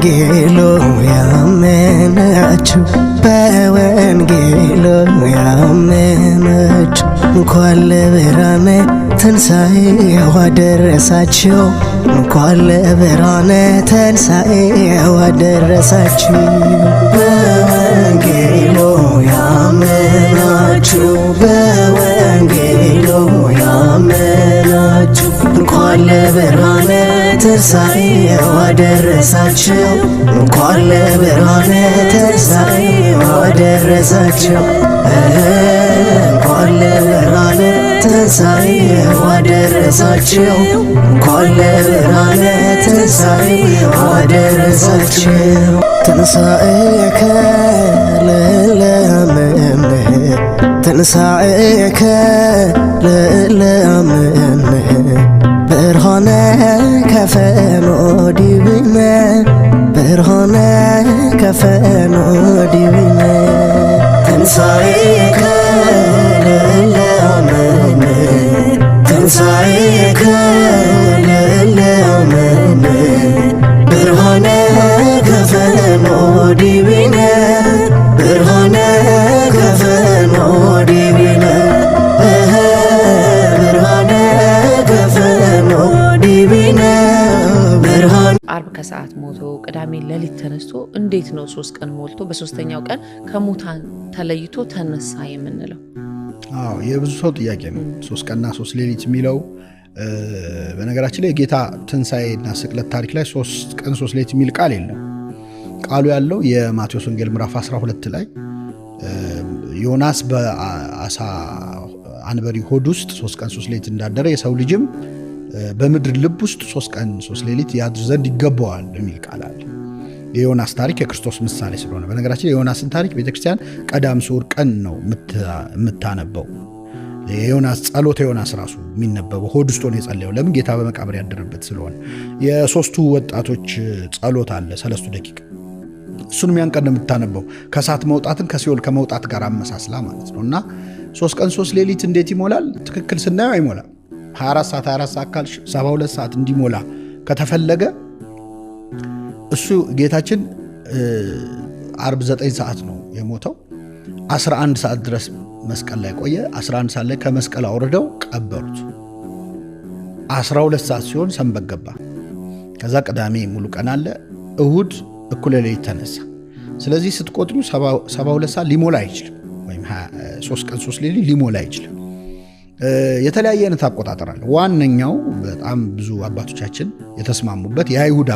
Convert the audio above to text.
በወንጌሉ ያመናችሁ፣ በወንጌሉ ያመናችሁ እንኳን ለብርሃነ ትንሣኤው አደረሳችሁ፣ እንኳን ለብርሃነ ትንሣኤው አደረሳችሁ። በወንጌሉ ያመናችሁ፣ በወንጌሉ ያመናችሁ እንኳን ለብርሃነ ትንሣኤው አደረሳችሁ፣ እንኳን ለብርሃነ ትንሣኤው አደረሳችሁ፣ እንኳን ለብርሃነ ትንሣኤው አደረሳችሁ፣ እንኳን ለብርሃነ ትንሣኤው አደረሳችሁ። ትንሣኤከ ለለአምነ፣ ትንሣኤከ ለለአምነ፣ ብርሃነ ከፈኖ ዲብነ፣ ብርሃነ ከፈኖ ዲብነ። ትንሣኤከ ለለአምነ፣ ትንሣኤከ ለለአምነ፣ ብርሃነ ከፈኖ ዲብነ፣ ብርሃነ ከፈኖ ዲብነ፣ ብርሃነ ከፈኖ ዲብነ ብርሃነ። አርብ ከሰዓት ሞቶ ቅዳሜ ሌሊት ተነስቶ እንዴት ነው 3 ቀን ሞልቶ በሶስተኛው ቀን ከሙታን ተለይቶ ተነሳ የምንለው? አዎ፣ የብዙ ሰው ጥያቄ ነው። 3 ቀንና 3 ሌሊት የሚለው፣ በነገራችን ላይ የጌታ ትንሣኤና ስቅለት ታሪክ ላይ 3 ቀን 3 ሌሊት የሚል ቃል የለም። ቃሉ ያለው የማቴዎስ ወንጌል ምዕራፍ 12 ላይ ዮናስ በአሳ አንበሪ ሆድ ውስጥ 3 ቀን 3 ሌሊት እንዳደረ የሰው ልጅም በምድር ልብ ውስጥ 3 ቀን 3 ሌሊት ያድር ዘንድ ይገባዋል የሚል ቃል አለ። የዮናስ ታሪክ የክርስቶስ ምሳሌ ስለሆነ፣ በነገራችን ላይ የዮናስን ታሪክ ቤተክርስቲያን ቀዳም ስዑር ቀን ነው የምታነበው። የዮናስ ጸሎተ ዮናስ ራሱ የሚነበበው ሆድ ውስጥ ሆኖ የጸለየው ለምን? ጌታ በመቃብር ያደረበት ስለሆነ። የሶስቱ ወጣቶች ጸሎት አለ፣ ሰለስቱ ደቂቅ፣ እሱንም ያን ቀን ነው የምታነበው። ከእሳት መውጣትን ከሲኦል ከመውጣት ጋር አመሳስላ ማለት ነው። እና 3 ቀን 3 ሌሊት እንዴት ይሞላል? ትክክል ስናየው አይሞላም። 24 ሰዓት 24 ሰዓት ካልሽ 72 ሰዓት እንዲሞላ ከተፈለገ እሱ ጌታችን አርብ 9 ሰዓት ነው የሞተው። 11 ሰዓት ድረስ መስቀል ላይ ቆየ። 11 ሰዓት ላይ ከመስቀል አውርደው ቀበሩት። 12 ሰዓት ሲሆን ሰንበት ገባ። ከዛ ቅዳሜ ሙሉ ቀን አለ። እሁድ እኩለ ሌሊት ተነሳ። ስለዚህ ስትቆጥሩ 72 ሰዓት ሊሞላ አይችልም፣ ወይም 3 ቀን 3 ሌሊት ሊሞላ አይችልም። የተለያየ አይነት አቆጣጠር አለ። ዋነኛው በጣም ብዙ አባቶቻችን የተስማሙበት የአይሁድ